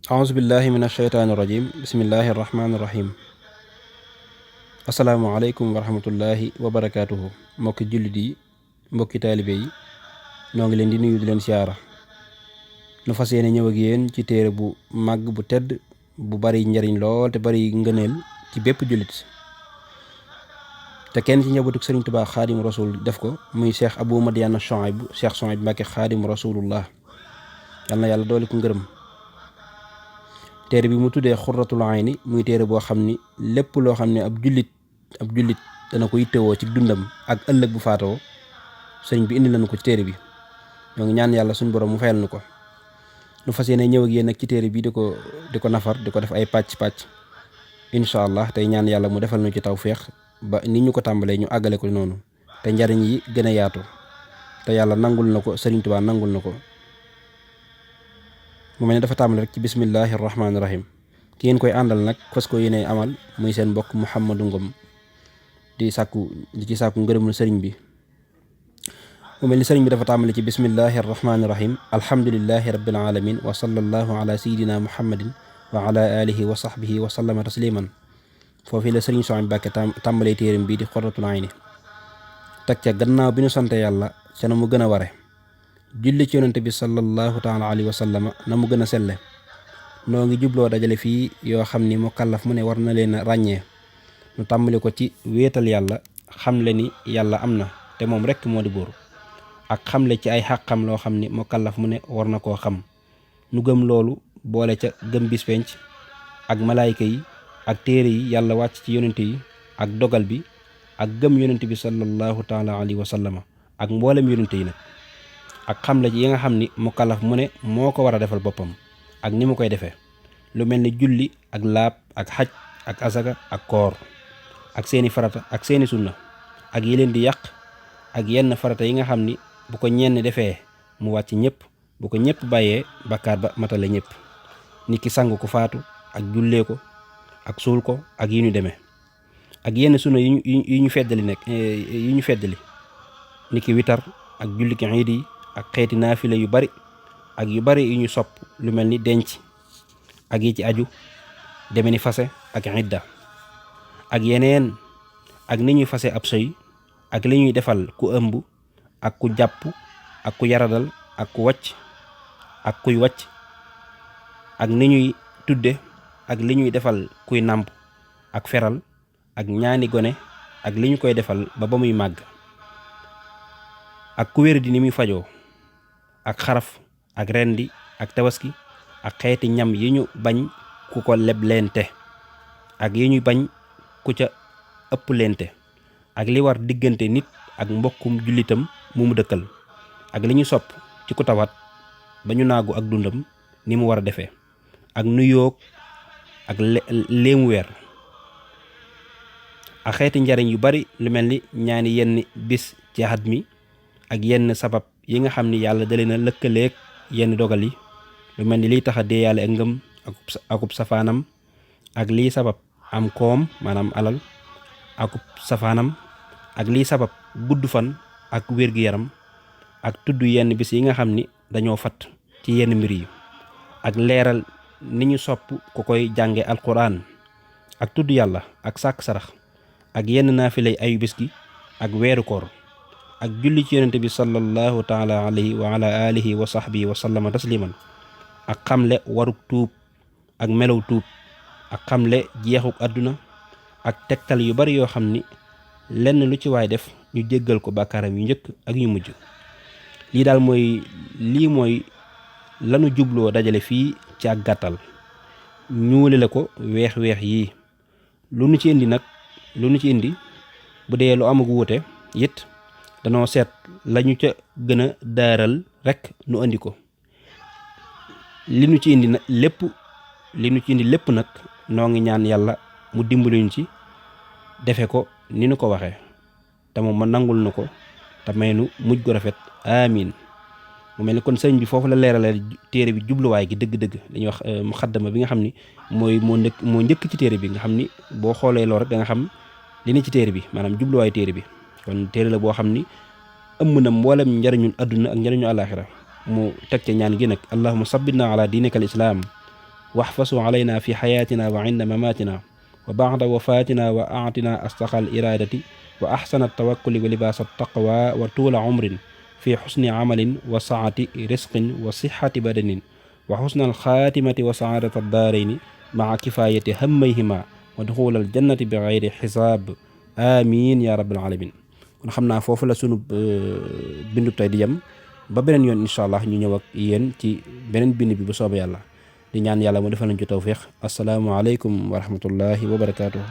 auzu billahi min asheytaani irajim bismillahi irrahmaani irrahim asalaamualeykum wa rahmatullahi wa barakaatuhu mbokki jullit yi mbokki taalibe yi ñoo ngi leen di nuyu di leen siyaara nu fas yéene ñëw ak yéen ci téere bu màgg bu tedd bu bari njariñ lool te bari ngëneel ci bépp jullit te kenn ci njabootu Sëriñ Tuubaa xaadimu rasul def ko muy cheikh Abou Madiyana Chouaïb Mbàkke xaadimu rasulullah yal na yàlla doole ko ngërëm. téere bi mu tuddee xurratul ayni muy téere boo xam ni lépp loo xam ne ab jullit dana ko yittewoo ci dundam ak ëllëg bu faatoo sëriñ bi indi lañu ko ci téere bi ñoo ngi ñaan yàlla suñu borom mu fayal nu ko. nu fas yéene ñëw ak yéen nag ci téere bi di ko nafar di ko def ay pàcc incha allah tey ñaan yàlla mu defal nu ci tawféex ba ni ñu ko tàmbalee ñu àggale ko noonu te njariñ yi gën a yaatu te yàlla nangul na ko Sëriñ Tuubaa nangul na ko. mu mel ne dafa tàmbale rek ci bismillahi rahmaani rahim ki ngeen koy àndal nag fas ko yéene amal muy seen mbokk Mouhamadou Ngom di ci sàkku ngërëmul sëriñ bi. mu mel ni sëriñ bi dafa tàmbale ci bismillahi rahmaani rahim alhamdulillahi rabbil alamin wa sallallahu ala sayidina muhammadin wa ala alihi wa sahbihi wa sallama tasliman foofii la sëriñ Souhaïbou Mbacké tàmbalee téeram bii di xurratul ayni teg ca gannaaw bi nu sante yàlla ca na mu gën a ware julli ci yonente bi sallallahu taala alayhi wa sallama na mu gën a selle noo ngi jubloo dajale fii yoo xam ni mu kàllaf mu ne war na leen a ràññee nu tàmbali ko ci wéetal yàlla xamle ni yàlla am na te moom rekk moo di buur ak xamle ci ay xàqam loo xam ni mu kàllaf mu ne war na koo xam nu gëm loolu boole ca gëm bis penc ak malaayka yi ak téere yi yàlla wàcc ci yonente yi ak dogal bi ak gëm yonente bi sallallahu taala alayhi wa sallama ak mboolem yonente yi nag ak xamle ci yi nga xam ni mukallaf mu ne moo ko war a defal boppam ak ni mu koy defee lu mel ni julli ak laab ak xaj ak asaka ak koor ak seeni farata ak seeni sunna ak yi leen di yàq ak yenn farata yi nga xam ni bu ko ñenn defee mu wàcc ñëpp bu ko ñëpp bàyyee bakkaar ba matale ñëpp nit ki sang ko faatu ak jullee ko ak suul ko ak yi ñu demee ak yenn sunna yi ñu feddali nit ki witar ak julli ki iid yi ak xeeti naafila yu bari ak yu bari yu ñu sopp lu mel ni denc ak yi ci aju deme ni fase ak idda ak yeneen ak ni ñuy fase ab sëy ak li ñuy defal ku ëmb ak ku jàpp ak ku yaradal ak ku wàcc ak kuy wàcc ak ni ñuy tudde ak li ñuy defal kuy nàmp ak feral ak ñaani gone ak li ñu koy defal ba muy màgg ak ku wér di ni muy fajoo ak xaraf ak rendi ak tabaski ak xeeti ñam yi ñu bañ ku ko leb leente ak yi ñu bañ ku ca ëpp leente ak li war diggante nit ak mbokkum jullitam mu dëkkal ak li ñu sopp ci ku tawat ba ñu naagu ak dundam ni mu war a defee ak nuyoog ak léemu weer ak xeeti njariñ yu bari lu mel ni ñaani yenn bis ci at mi ak yenn sabab yi nga xam ni yàlla da leen a lëkkaleeg yenn dogal yi lu mel ni liy tax a dee yàlla ak ngëm akub safaanam ak liy sabab am koom maanaam alal akub safaanam ak liy sabab gudd fan ak wér-gi-yaram ak tudd yenn bis yi nga xam ni dañoo fat ci yenn mbir yi ak leeral ni ñu sopp ku koy jànge alquran ak tudd yàlla ak sàkk sarax ak yenn naafilay ayu bis gi ak weeru koor ak julli ci yonente bi sallallahu taala alayhi wa ala alihi wa sahbihi wa sallama tasliman ak xamle waruk tuub ak melow tuub ak xamle jeexuk àdduna ak tegtal yu bari yoo xam ni lenn lu ci waay def ñu jéggal ko bàkkaaram yu njëkk ak yu mujj lii mooy lanu jubloo dajale fii ci ak gàttal ñuule la ko weex-weex yii lu nu ci indi bu dee lu amug wuute it danoo seet lañu ca gën a daaral rekk nu indi ko li nu ci indi lépp nag noo ngi ñaan yàlla mu dimbali ñu ci defe ko ni nu ko waxee te moom ma nangul nu ko te may nu mujj gu rafet amiin. mu mel ni kon sëñ bi foofu la leeralal téere bi jubluwaay gi dëgg-dëgg dañuy wax muxaddama bi nga xam ni moo njëkk ci téere bi nga xam ni boo xoolee lool rek da nga xam li ne ci téere bi maanaam jubluwaay téere bi kon téere la boo xam ni ëmb na mboolem njariñul adduna ak njariñu àlaxira mu teg ca ñaan gi nag allahumma sabbitna ala diinika al islaam waxfasu alayna fi xayaatina wa inda mamatina wa ba'da wafatina wa aatina astaqal iradati wa axsana tawakkuli wa libaasa taqwa wa tuula umrin fi xusni amalin wa saati risqin wa sixati badanin wa xusna alxaatimati wa saadata daarayni maa kifayati hammayhima wa duxula aljannati bi gayri xisaab amin ya rabbal alamin kon xam naa foofu la sunu bindu tey di yem ba beneen yoon incha allah ñu ñëw ak yéen ci beneen bind bi bu soobee yàlla di ñaan yàlla mu defal nañ ci tawfiq assalaamu aleykum wa rahmatullahi wa barakaatuh